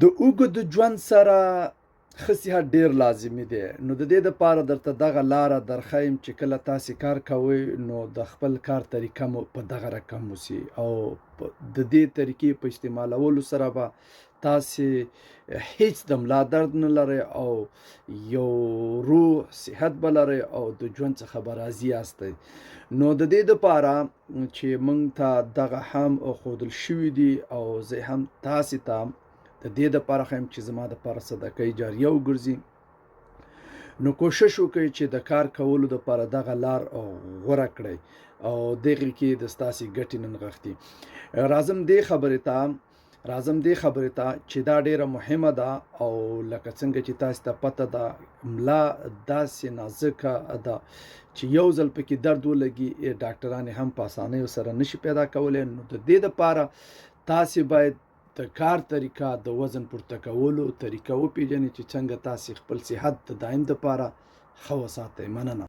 د اوږد ژوند سره ښه صحت ډیر لازمي دی، نو د دې لپاره درته دغه لاره درښیم چې کله تاسې کار کوئ نو د خپل کار طریقه مو په دغه رقم وسي، او د دې طریقې په استعمالولو سره به تاسې هیڅ د ملا درد نه لرئ او یو روح صحت به لرئ او د ژوند څخه به راضي یاستئ. نو د دې لپاره چې موږ ته دغه هم ښودل شوي دي او زه هم تاسې ته د دې لپاره ښیم چې زما دپاره صدقه جاریه وګرځي، نو کوشش وکړئ چې د کار کولو لپاره دغه لار غوره کړئ او دغې کې د ستاسې ګټې نه نغښتي. راځم دې خبرې ته راځم دې خبرې ته چې دا ډیره مهمه ده، او لکه څنګه چې تاسو ته پته ده ملا داسې نازکه ده چې یو ځل پکې درد ولګي ډاکټران هم په اسانۍ سره نشي پیدا کولی. نو د دې لپاره تاسې باید د کار طریقه، د وزن پورته کولو طریقه وپیژنئ چې څنګه تاسې خپل صحت د دایم لپاره ښه وساتئ. مننه.